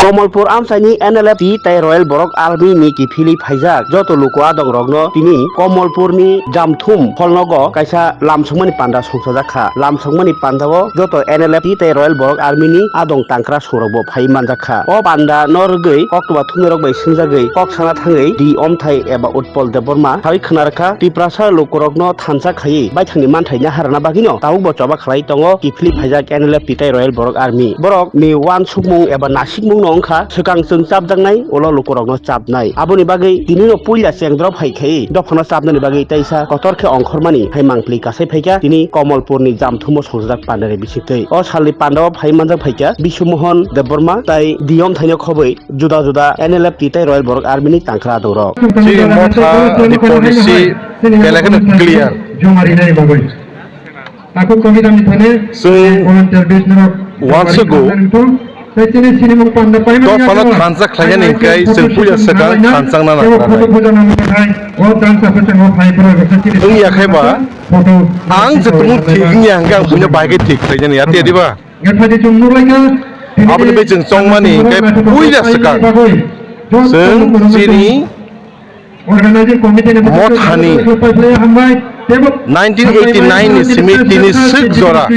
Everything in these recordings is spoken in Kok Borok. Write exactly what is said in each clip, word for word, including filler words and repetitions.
Komolpur amchaini N L F T tei Royal Borok Army ni kiphilwi phaijak joto luku adongrokno tini Komolpurni Jamthum pholnogo kaisa lamsongmani panda songchajak kha. Lamsongmani pandao joto N L F T tei Royal Borok Army ni adong tangkra songrokbo phaiwi manjak kha. O panda no rwgwi koktwma thumnairok bai swngjagwi kok sana thangwi D Omthai eba Utpal Debbarma sawi khna rwkha, Tiprasa lukurokno thansa khaiwi baithangni manthai naharna bagwino tabukbo choba khlai tongo kiphilwi phaijak N L F T tei Royal Borok Army. Borok ni uansukmung eba nasikmung no wngkha swkang chwng chapjaknai ulo lukurokno chapnai. Aboni bagwi tini no puila chengdrop hai khai dophano chapnani bagwi teisa kotor khe ongkhormani hai mangpli kasai phaikha tini Komolpur ni Jamthumo songjak pandani bisingtwi. O salni pandao phai manjak phaikha Biswamohon Debbarma tai D Omthaino khobwi juda juda N L F T tei Royal Borok Army ni tangkra adongrok. Chini motha ni policy belai kheno clear. Chwng uansukgo, dophano thansa khlainani hwnkhe chwng puila swkang thansa wngna nangnai. Wngya khe ba, ang se tongmung thik wngya hwnkhe ang buino bai khe thik khlainani, ya, tei diba? Aboni bai chwng chongmani hwnkhe puila swkang chwng chini mothani nineteen eighty nine ni simi tini swk jora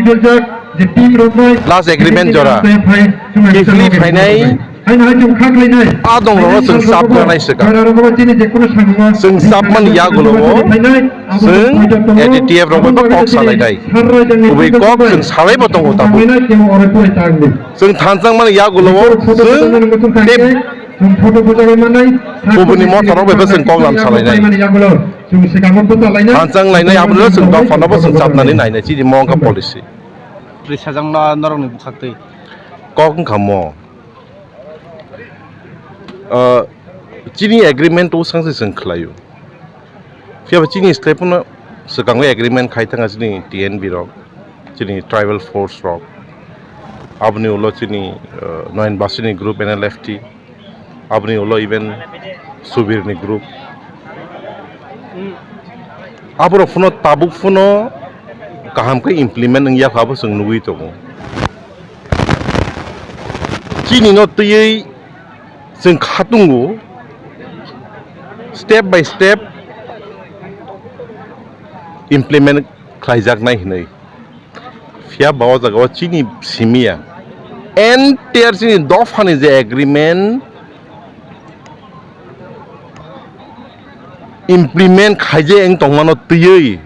last agreement jora kiphilwi phainai. Adongrokno chwng chapjaknai swkang. Chwng chapmani yagulo o chwng A D T F rok bai kok salainai. Kubui kok chwng salaibo tongo tabuk. Chwng thansa wngmani yagulo o chwng tei kubuni motha rok bai bo chwng kok lam salainai. Thansa wnglainai, abono chwng dophano bo chwng chapnani nainai, chini mo wngkha policy. Ri sajak no norokni bwkhaktwi. Kok wngkha mo. Ah, chini agreement o swkang se chwng khlaio. Phiya ba chini step no swkango agreement khai thangkha chini T N B rok, chini tribal force rok. Aboni ulo chini, ah, Noyan Basini group N L F T. Aboni ulo even Subir ni group. Aborok phano tabuk phano kaham khe implement wngya kha, abo chwng nugwi tongo. Chini no twiwi chwng khatungo step by step implement khlaijaknai hinwi. Phiya ba o jaga o chini simi ya. Entire chini dophani je agreement implement khaijak wng tongmano twiwi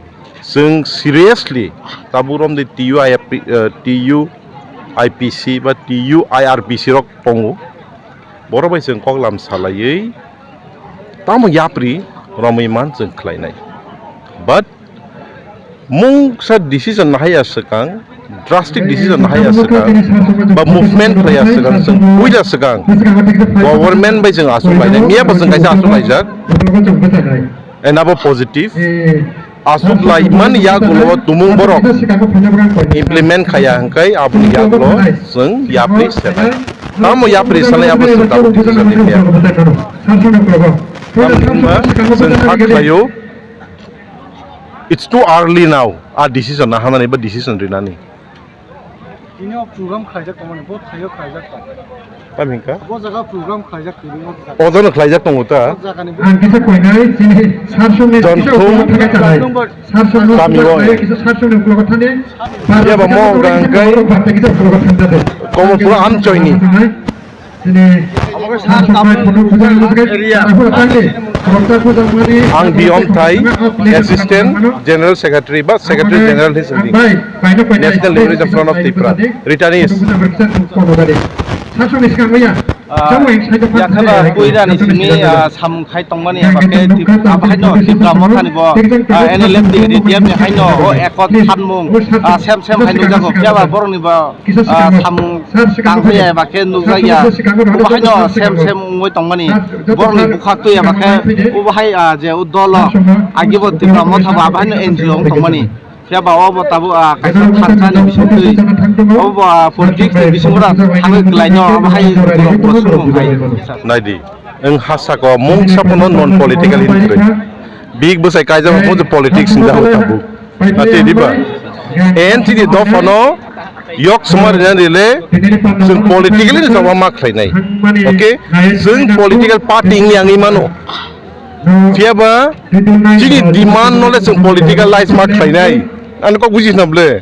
chwng seriously tabuk romdi T U I P, eh, T U I P C ba T U I R P C rok tongo. Borok bai chwng kok lam salaiwi tamo yapri romwi man chwng khlainai. But mungsa decision nahaya swkang, drastic decision nahaya swkang, ba movement khlaiya swkang, chwng puila swkang government bai chwng aswk lainai, miya bo chwng kaisa aswk laijak. And abo positive. Aswk laimani yagulo tumung borok implement khaya hwnkhe aboni yagulo chwng yapri sanai. Tamo yapri sanai abo chwng tabuk decision rikya. Tamni hwnba chwng kha khlaio. It's too early now. A decision nahanani ba decision rinani. Tini o program khlaijak tongmani, bo thaio khlaijak tong. Tamo hwnkha? Bo jaga program khlaijak tini o jaga. O jagano khlaijak tongo ta? O jagani bo. Ang kisa koinai, chini sarsongni kisa Jonthum uklogo thangkha chanai. Sarsongno kami o. Kisa sarsongni uklogo thani. Yaba mo hwnkha hwnkhe. Kisa uklogo thangkha de. Komolpur Amchoini. Ang Diyom Thai, Assistant General Secretary ba Secretary General ni sengdi. National Leader in the Front of Tipra. Returnees. Ah, yakhaba puila ni simi, ah, samung khai tongmani aba khe Tip-, aba haino Tipra Motha ni bo, ah, N L F ni A D T F ni haino o ekot sanmung, ah, sem sem hai nukjago. Phiya ba borok ni bo, ah, samung tang hoya eba khe nukjakya. Obo haino sem sem wngwi tongmani. Borokni bwkhak twi eba khe obo hai, ah, je o dolo agi bo Tipra Motha bo abo haino N G O wng tongmani. Phiya ba obo tabuk, ah, kaisa thansa ni bising twi. Obo, ah, politics ni bising ora thangwi kwlai no abo hai borok bo sumung hai. Naidi, wng ha saka o mungsa phano non political hinwi kwrwi. Big bwsai kaijak phano politics ni jahai tabuk. Ati diba? N T D dophano Yok suma rina rile, chwng politically ni choba ma khlainai. Okay? Chwng political party wngya wngwi mano. Phiya ba chini demand no le chwng politicalize ma khlainai. Ani kok buji na ble.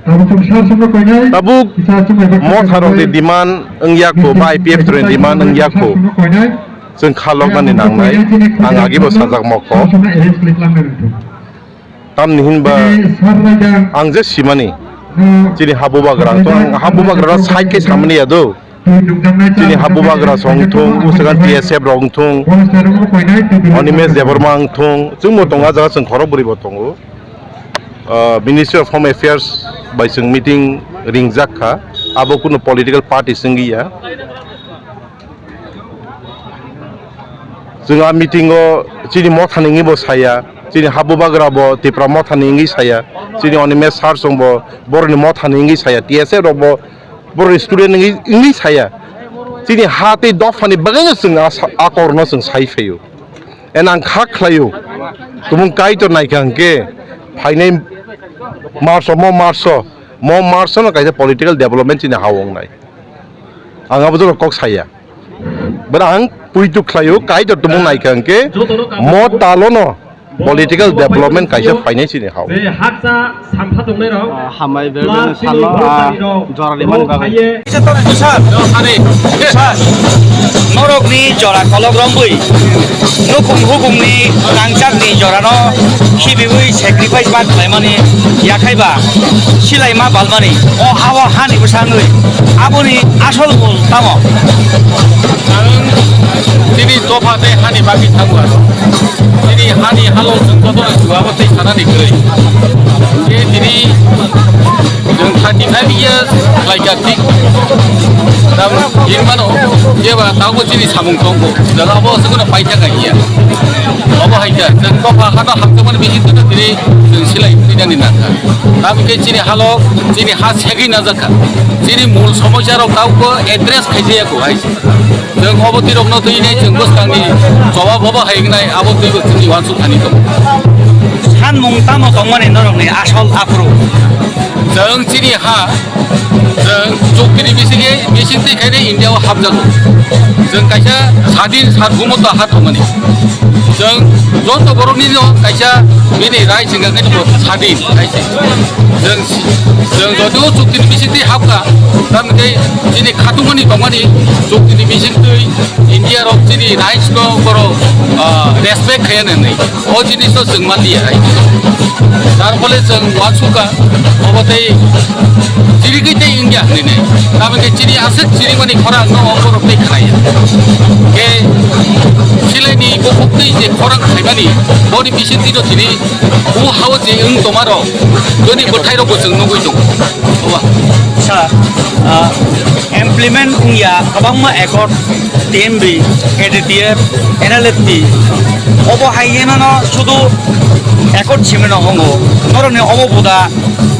Tabuk motha rok ni demand wngya kho, ba I P F ni demand wngya kho. Chwng kha loknani nangnai, ang agi bo sajak mokho. Tamni hinba ang je simani, chini ha bubagra to, ang ha bubagra no side khe samani ya do. Chini ha bubagra song thung, usagan T S F rok thung, Animesh Debbarma thung, chwng bo tongo, ah jaga chwng khorok bwrwi bo tongo. Ah, Ministry of Home Affairs bai chwng meeting ringjak kha, abo kunu political party swngwi ya. Chwng a meeting o chini motha ni wngwi bo saya, chini ha bubagra bo Tipra motha ni wngwi saya, chini Animesh sir chwng bo boroni motha ni wngwi saya, T S F rok bo boroni student wngwi, wngwi saya. Chini ha tei dopha ni bagwi no chwng a sa-, a kok no chwng sai phaio. And ang kha khlaio, tumung Kaitor naikha hwnkhe phainai March o, mo March o, mo March o no kaisa political development chini ha o wngnai. Ang abo joto kok saya. But ang puitu khlaio, Kaitor tumung naikha hwnkhe mo talo no political development kaisa phainai chini ha o. Hambai bebeno salo, ah, jorani mani bagwi. Sir, sir, norokni jora kolok rombwi, nukhung hukungni nangjakni jorano khibiwi sacrifice ma khlaimani yakhaiba silaima balmani o ha-o hani bwsangwi aboni asol mul tamo? Ang tini dopha tei hani bagwi thango aro. Tini hani halo chwng jotono juabo tei sanani kwrwi. Tei tini Chwng thirty five years khlaikha thik. Da hinmano, jeba tabukbo chini samung tongo. Jala abo aswkno paithak kha hiya. Abo hai kha, chwng dopha hano hamjakmani bisingtwi tini chwng silai thinani nangkha. Tamokhe chini halo, chini ha segwi najakha. Chini mul somosya rok tabukbo address khaijaya kho hai. Chwng obo twiirokno twi nai chwng bwskangni jobab obo hai wngnai abo twibo chwngni uansuk thani tongo. Sanmung tamo tongmani norokni asol aphuru? Chwng chini ha, chwng chuktini bisingwi, bisingtwi khainai India o hapjago. Chwng kaisa sadin sarbumoto ha tongmani. Chwng joto borokni no kaisa bini rai chwngkha khe bo sadin hai se. Chwng, chwng jodi o chuktini bisingtwi hapkha, tamni tei chini khatungmani tongmani chuktini bisingtwi India rok chini rights no borok, ah, respect khaiya nai. O jinis no chwng manliya hai. Tar phole chwng uansukha, obo tei chirigwi tei wngya hinwi nai. Tamokhe chini aswk chirigmani khorang no borok tei khnaya. Khe silaini bukhuk tei je khorang khaimani, boni bisingtwi no tini o ha-o je wng tongmarok, joni bwthairokbo chwng nugwi tongo. Oba. Sir, ah, implement wngya kwbangma accord, T M B, A D T F, N L F T, obo hai hwnano sudu accord simino hongo. Norokni obo buda,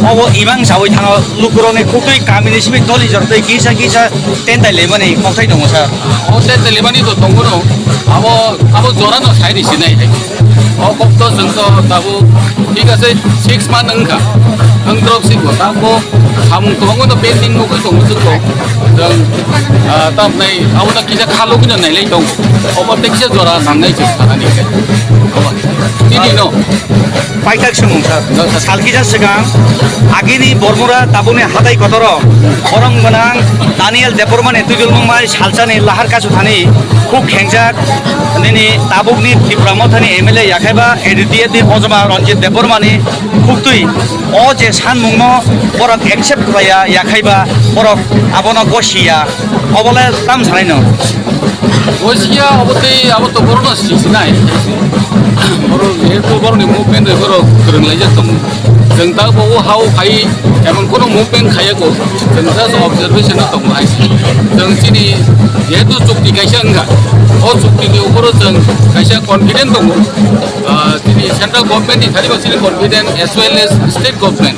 obo imang sawi thano lukurokni khutui kamini simi toli jortoi kisa kisa tentai lemani kokthai tongo sir. O tentai lemani to tongo no, abo, abo jorano sai risinai hai. O kokto chwng to tabuk thik ase six month wngkha. Ang drop si bo tabuk samung kwbangma no pending nugwi tongo chwng to. Chwng, ah, tamnai abo no kisa khalugwino nailai tongo. Obo tei kisa jora nangnai chwng sanani khe. Obo. Tini no. Paithak swngmung sir. Sal kisa swkang agini Bormura tabukni hatai kotoro borom gwnang Daniel Debbarmani twijlmung mai salsani lahar kasu thani khuk khengjak nini tabukni Tipra Mothani M L A yakhaiba A D T F ni ojoma Ranjit Debbarmani khuktwi o je sanmungno borok accept khlaiya, yakhaiba borok abono gosiya, obole tam sanaino? Gosiya obo tei abo to borokno sisinai. Borok jehetu borokni movement bai borok kwrwnglaijak tongo. Chwng ta bo o ha-o phai emon kono movement khaiya ko. Chwng just observation o tongo hai. Chwng chini jehetu chukti kaisa wngkha. O chukti ni uporo chwng kaisa confident tongo. Ah, chini central government ni thani bo chini confident as well as state government.